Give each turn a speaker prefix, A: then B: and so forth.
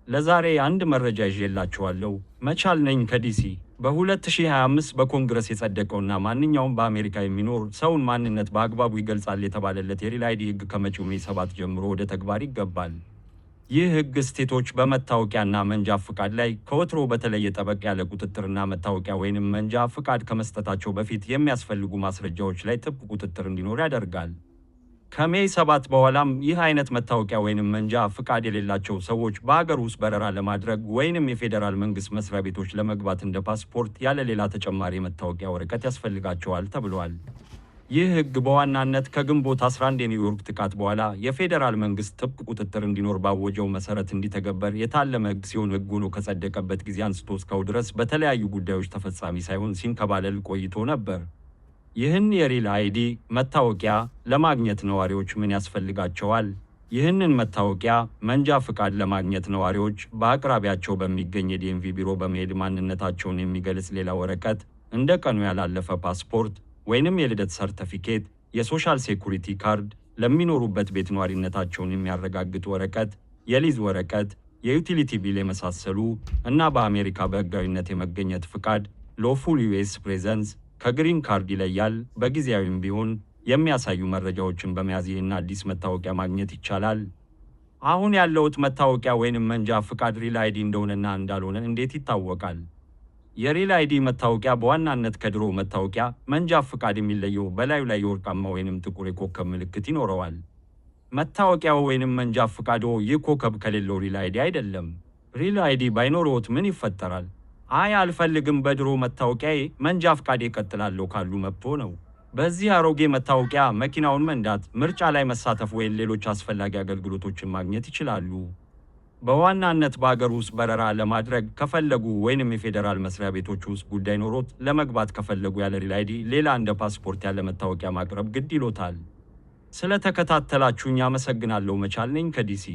A: ለዛሬ አንድ መረጃ ይዤላችኋለሁ። መቻል ነኝ ከዲሲ። በ2025 በኮንግረስ የጸደቀውና ማንኛውም በአሜሪካ የሚኖር ሰውን ማንነት በአግባቡ ይገልጻል የተባለለት የ Real ID ሕግ ከመጪው May 7 ጀምሮ ወደ ተግባር ይገባል። ይህ ሕግ ስቴቶች በመታወቂያና መንጃ ፍቃድ ላይ ከወትሮ በተለየ ጠበቅ ያለ ቁጥጥርና መታወቂያ ወይንም መንጃ ፍቃድ ከመስጠታቸው በፊት የሚያስፈልጉ ማስረጃዎች ላይ ጥብቅ ቁጥጥር እንዲኖር ያደርጋል። ከ May 7 በኋላም ይህ አይነት መታወቂያ ወይንም መንጃ ፍቃድ የሌላቸው ሰዎች በአገር ውስጥ በረራ ለማድረግ ወይንም የፌዴራል መንግስት መስሪያ ቤቶች ለመግባት እንደ ፓስፖርት ያለ ሌላ ተጨማሪ የመታወቂያ ወረቀት ያስፈልጋቸዋል ተብሏል። ይህ ሕግ በዋናነት ከግንቦት 11 የኒውዮርክ ጥቃት በኋላ የፌዴራል መንግስት ጥብቅ ቁጥጥር እንዲኖር ባወጀው መሰረት እንዲተገበር የታለመ ሕግ ሲሆን፣ ሕግ ሆኖ ከጸደቀበት ጊዜ አንስቶ እስካሁን ድረስ በተለያዩ ጉዳዮች ተፈጻሚ ሳይሆን ሲንከባለል ቆይቶ ነበር። ይህን የ Real ID መታወቂያ ለማግኘት ነዋሪዎች ምን ያስፈልጋቸዋል? ይህንን መታወቂያ መንጃ ፍቃድ ለማግኘት ነዋሪዎች በአቅራቢያቸው በሚገኝ የ DMV ቢሮ በመሄድ ማንነታቸውን የሚገልጽ ሌላ ወረቀት፣ እንደ ቀኑ ያላለፈ ፓስፖርት ወይንም የልደት ሰርተፊኬት፣ የ social security card፣ ለሚኖሩበት ቤት ነዋሪነታቸውን የሚያረጋግጥ ወረቀት፣ የሊዝ ወረቀት፣ የ utility bill የመሳሰሉ እና በአሜሪካ በሕጋዊነት የመገኘት ፍቃድ lawful US presence ከ green card ይለያል፣ በጊዜያዊም ቢሆን የሚያሳዩ መረጃዎችን በመያዝ ይህን አዲስ መታወቂያ ማግኘት ይቻላል። አሁን ያለዎት መታወቂያ ወይንም መንጃ ፍቃድ Real ID እንደሆነና እንዳልሆነ እንዴት ይታወቃል? የ Real ID መታወቂያ በዋናነት ከድሮ መታወቂያ መንጃ ፍቃድ የሚለየው በላዩ ላይ የወርቃማ ወይንም ጥቁር የኮከብ ምልክት ይኖረዋል። መታወቂያው ወይንም መንጃ ፍቃዶ ይህ ኮከብ ከሌለው Real ID አይደለም። Real ID ባይኖርዎት ምን ይፈጠራል? አይ አልፈልግም፣ በድሮ መታወቂያዬ መንጃ ፍቃዴ እቀጥላለሁ ካሉ መብቶ ነው። በዚህ አሮጌ መታወቂያ መኪናውን መንዳት፣ ምርጫ ላይ መሳተፍ ወይም ሌሎች አስፈላጊ አገልግሎቶችን ማግኘት ይችላሉ። በዋናነት በአገር ውስጥ በረራ ለማድረግ ከፈለጉ ወይንም የፌዴራል መስሪያ ቤቶች ውስጥ ጉዳይ ኖሮት ለመግባት ከፈለጉ ያለ Real ID ሌላ እንደ ፓስፖርት ያለ መታወቂያ ማቅረብ ግድ ይሎታል። ስለተከታተላችሁኝ አመሰግናለሁ። መቻል ነኝ ከዲሲ።